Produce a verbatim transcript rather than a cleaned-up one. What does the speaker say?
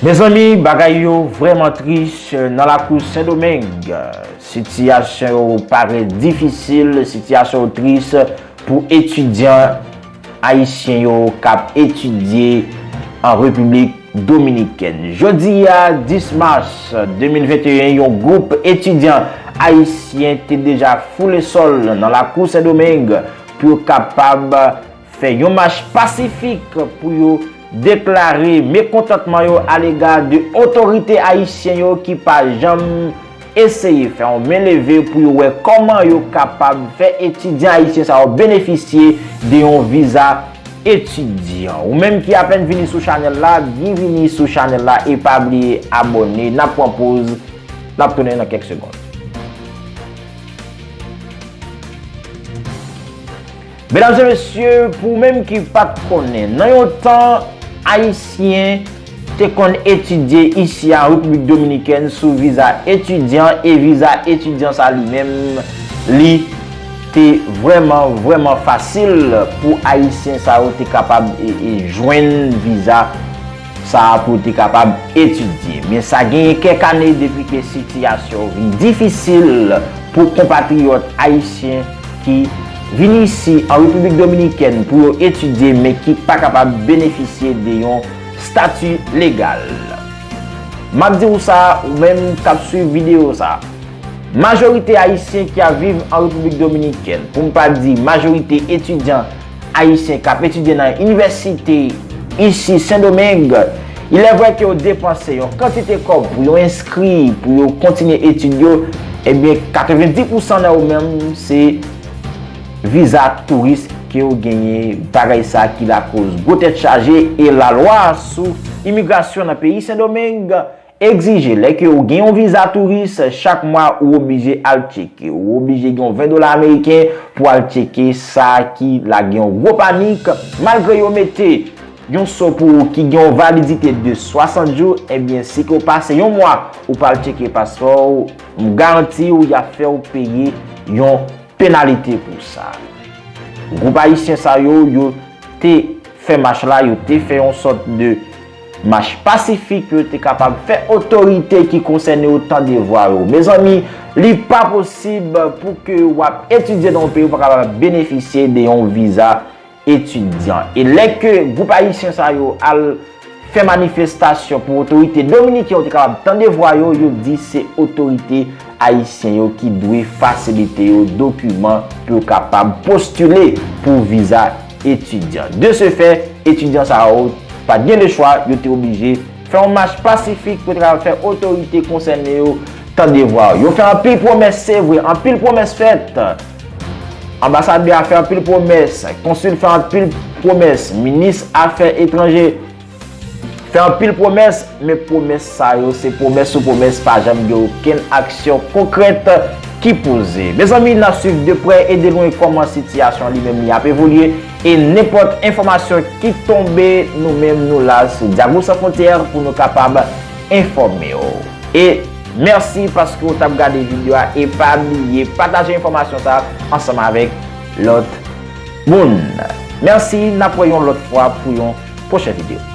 Mezanmi, bagay yo vrèman tris nan lakou Sendomeng. Sitiyasyon yo parèt difisil, sitiyasyon yo tris pou etidyan ayisyen yo k ap etidye an Repiblik Dominikèn. Jodi a, dis mas de mil venteyen, yon gwoup etidyan ayisyen te deja foule sòl nan lakou Sendomeng pou yo kapab fè yon mach pasifik pou yo deklare mekontantman yo alega de otorite ayisyen yo ki pa janm eseye fè yon men leve pou yo wè kòman yo kapab fè etidyan ayisyen sa yo benefisye de yon viza etidyan. Ou menm ki apèn vini sou chanèl la, byenvini sou chanèl la e pa bliye abòne. N ap pran poz, n ap tounen nan kèk segonn. Medam e mesye, pou ou menm ki pa t konnen, nan yon tan, Ayisyen te konn etidye isi a Repiblik Dominikèn sou viza etidyan, e viza etidyan sa li menm, li te vrèman, vrèman fasil pou Ayisyen sa yo te kapab e, e jwenn viza sa a pou yo te kapab etidye. Men sa genyen kèk ane depi ke sitiyasyon vin difisil pou konpatriyòt ayisyen ki vin isi an Repiblik Dominikèn pou yo etidye, men ki pa kapab benefisye de yon stati legal. M ap di w sa, ou menm k ap swiv videyo sa. Majorite ayisyen ki ap viv an Repiblik Dominikèn, pou m pa di majorite etidyan ayisyen k ap etidye nan inivèsite isi Sendomeng, il est vrai ke yo depanse yon kantite kòb pou yo enskri, pou yo kontinye etid yo, ebyen, katrevenndis pousan nan yo menm, se viza touris ke yo genyen, bagay sa ki lakoz gwo tèt chaje, e lalwa sou imigrasyon nan peyi Sendomeng egzije lè ke ou gen yon viza touris, chak mwa ou oblije al tcheke. Ou oblije gen yon ven dola ameriken pou al tcheke, sa ki lage yon gwo panik. Malgre yo mete yon so pou ou ki gen yon validite de swasant jou, ebyen, si ke w pase yon mwa ou pa al tcheke paspò w, m garanti w y ap fè w peye yon penalite pou sa. Gwoup ayisyen sa yo, yo te fè mach la, yo te fè yon sòt de mach pasifik pou yo te kapab fè otorite ki konsène yo tande vwa yo. Mezanmi, li pa posib pou ke w ap etidye nan yon peyi ou pa kapab benefisye de yon viza etidyan. E lè ke gwoup ayisyen sa yo al fè manifestasyon pou otorite dominiken yo te kapab tande vwa yo, yo di se otorite ayisyen yo ki dwe fasilite yo dokiman pou yo kapab postile pou viza etidyan. De ce fait, etidyan sa yo pa t gen lechwa, yo te oblije fè yon mach pasifik pou yo te kapab fè otorite konsène yo tande vwa yo. Yo fè anpil pwomès, se vre, anpil pwomès fèt. Anbasadè a fè anpil pwomès, konsil fè anpil pwomès, minis afè etranje fè anpil pwomès, men pwomès sa yo se pwomès sou pwomès, pa janm gen okenn aksyon konkrèt ki poze. Mezanmi, n ap swiv de prè e de lwen kòman sitiyasyon li menm li ap evolye, e nenpòt enfòmasyon ki tonbe, nou menm nou la sou Dialogue Sans Frontières pou nou kapab enfòme w. E mèsi paske w t ap gade videyo a, e pa bliye pataje enfòmasyon sa ansanm avèk lòt moun. Mèsi, n ap wè yon lòt fwa pou yon pwochen videyo.